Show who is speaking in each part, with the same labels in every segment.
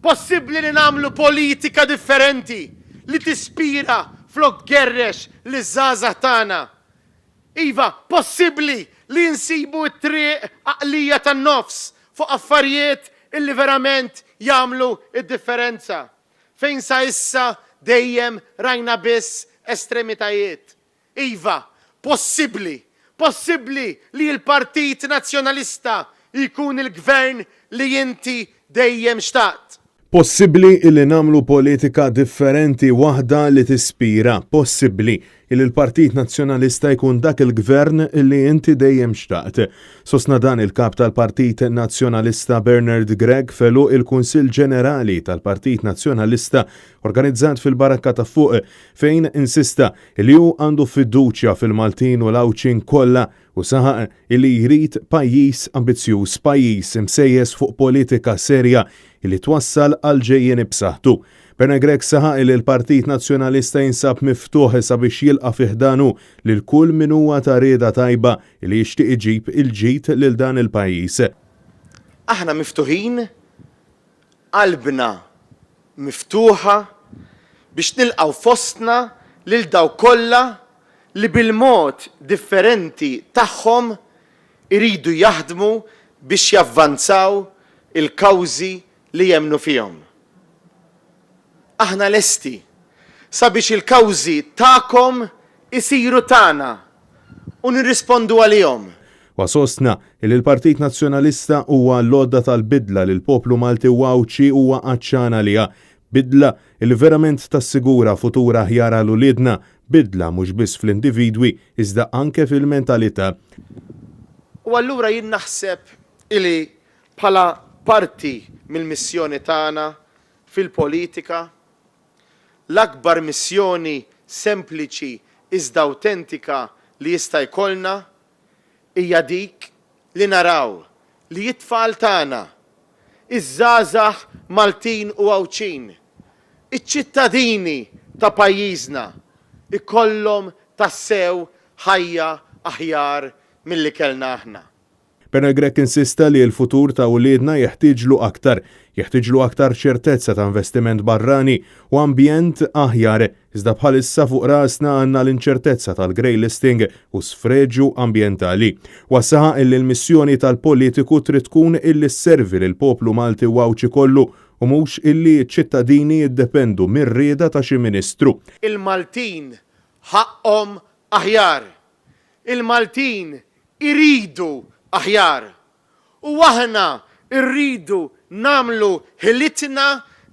Speaker 1: Possibbli li nagħmlu politika differenti li tispira flok tgerrex liż-żgħażagħ tagħna. Iva, possibbli li nsibu t-triq għaqlija tan-nofs fuq affarijiet illi verament jagħmlu d-differenza. Fejn sa issa dejjem rajna biss estremitajiet. Iva, possibbli, possibbli li l-Partit Nazzjonalista jkun il-Gvern li inti dejjem xtaqt.
Speaker 2: Possibbli illi nagħmlu politika differenti, waħda li tispira. Possibbli illi l-Partit Nazzjonalista jkun dak il-Gvern illi inti dejjem xtaqt. Sostna dan il-Kap tal-Partit Nazzjonalista Bernard Grech f'għeluq il-Kunsill Ġenerali tal-Partit Nazzjonalista organizzat fil-Barakka ta' Fuq fejn insista illi hu għandu fiduċja fil-Maltin u l-Għawdxin kollha u saħaq illi jrid pajjiż ambizzjuż, pajjiż imsejjes fuq politika serja illi twassal għal ġejjieni b'saħħtu. Bernard Grech saħaq illi l-Partit Nazzjonalista jinsab miftuħ sabiex jilqa' fi ħdanu lil kull min huwa ta' rieda tajba illi jixtieq iġib il-ġid lil dan il-pajjiż.
Speaker 1: Aħna miftuħin, qalbna miftuħa biex nilqgħu fostna lil dawk kollha li bil-mod differenti tagħhom iridu jaħdmu biex javvanzaw il-kawżi li jemmnu fihom. Aħna lesti sabiex il-kawżi tagħkom isiru tagħna u nirrispondu għalihom.
Speaker 2: Huwa sostna li l-Partit Nazzjonalista huwa l-għodda tal-bidla li l-poplu Malti u Għawdxi huwa għatxan għaliha. Bidla li verament tassigura futur aħjar għal uliedna, bidla mhux biss fl-individwi iżda anke fil-mentalità.
Speaker 1: U allura jien naħseb ili bħala parti mill-missjoni tagħna fil-politika, l-akbar missjoni sempliċi iżda awtentika li jista' jkollna hija dik li naraw li t-tfal tagħna, iż-żgħażagħ Maltin u Għawdxin, iċ-ċittadini ta' pajjiżna jkollhom tassew ħajja aħjar milli kellna aħna.
Speaker 2: Bernard Grech insista li l-futur ta' uliedna jeħtieġlu aktar. Jeħtieġlu aktar ċertezza ta' investiment barrani u ambjent aħjar. Iżda bħalissa fuq rasna għandna l-inċertezza tal-grey listing u sfreġju ambjentali. Huwa saħaq illi l-missjoni tal-politiku trid tkun illi sservi lill-poplu Malti u Għawdxi kollu u mhux illi ċ-ċittadini jiddependu mir-rieda ta' xi ministru.
Speaker 1: Il-Maltin ħaqqhom aħjar. Il-Maltin iridu aħjar. U aħna rridu nagħmlu ħilitna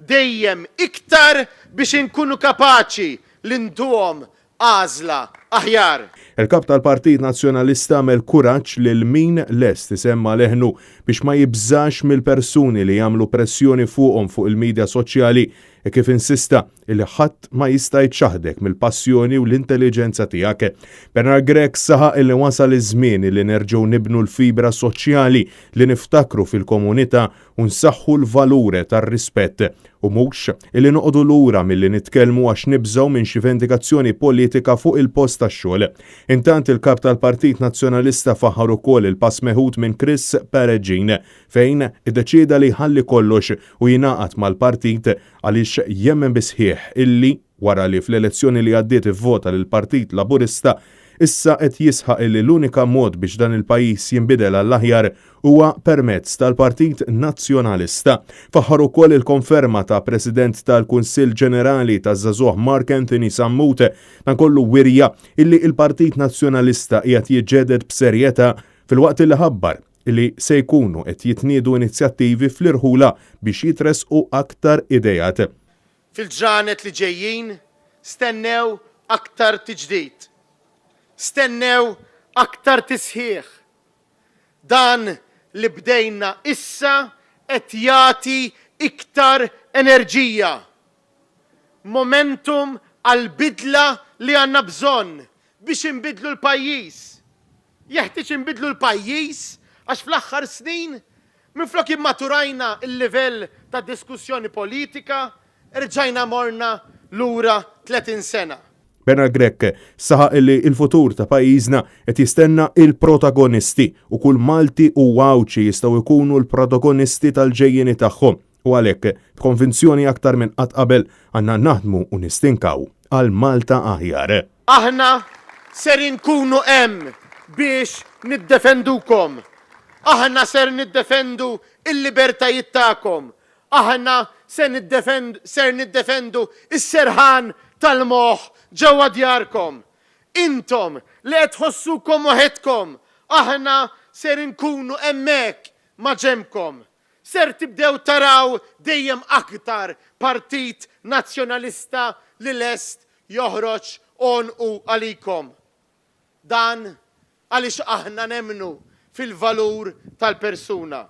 Speaker 1: dejjem iktar biex inkunu kapaċi li ntuhom għażla aħjar.
Speaker 2: Il-Kap tal-Partit Nazzjonalista għamel kuraġġ lil min lest isemma' leħnu biex ma jibżax mill-persuni li jagħmlu pressjoni fuqhom fuq il-midja soċjali hekk kif insista li ħadd ma jista' jċaħħdek mill-passjoni u l-intelliġenza tiegħek. Bernard Grech saħaq li wasal iż-żmien li nerġgħu nibnu l-fibra soċjali li niftakru fil-komunità u nsaħħu l-valur tar-rispett u mhux li noqogħdu lura milli nitkellmu għax nibżgħu minn xi vendikazzjoni politika fuq il-post tax-xogħol. Intant il-Kap tal-Partit Nazzjonalista faħħar ukoll il-pass meħud minn Chris Peregin fejn iddeċieda li jħalli kollox u jingħaqad mal-partit għaliex jemmen bis-sħiħ illi, wara li fl-elezzjoni li għaddiet ivvota lill-Partit Laburista, issa qed jisħaq illi l-unika mod biex dan il-pajjiż jinbidel għall-aħjar huwa permezz tal-Partit Nazzjonalista. Faħħar ukoll il-konferma ta' President tal-Kunsill Ġenerali taż-Żagħżugħ Mark Anthony Sammut, dan kollu wirja illi l-Partit Nazzjonalista qiegħed jiġġeded b'serjetà filwaqt illi ħabbar li se jkunu qed jitniedu inizjattivi fl-irħula biex jitressqu aktar ideat.
Speaker 1: Fil-ġranet li ġejjin stennew aktar tiġdid. Stennew aktar tisħiħ. Dan li bdejna issa qed jagħti iktar enerġija. Momentum għall-bidla li għandna bżonn biex inbiddlu l-pajjiż. Jeħtieġ inbiddlu l-pajjiż għax fl-aħħar snin, minflok immaturajna l-livell ta' diskussjoni politika, rġajna morna lura 30 sena.
Speaker 2: Bernard Grech saħaq illi l-futur ta' pajjiżna qed jistenna il-protagonisti u kull Malti u Għawdxi jistgħu jkunu l-protagonisti tal-ġejjieni tagħhom. U għalhekk, b'konvinzjoni aktar minn qatt qabel, għandna naħdmu u nistinkaw għal Malta aħjar.
Speaker 1: Aħna ser inkunu hemm biex niddefendukom. Aħna ser niddefendu l-libertajiet tagħkom. Aħna se ser niddefendu s-serħan tal-moħħ ġewwa djarkom. Intom li qed tħossukom waħedkom, aħna ser inkunu hemmhekk maġenbkom. Ser tibdew taraw dejjem aktar Partit Nazzjonalista li lest joħroġ għonqu għalikom. Dan għaliex aħna nemmnu fil-valur tal-persuna.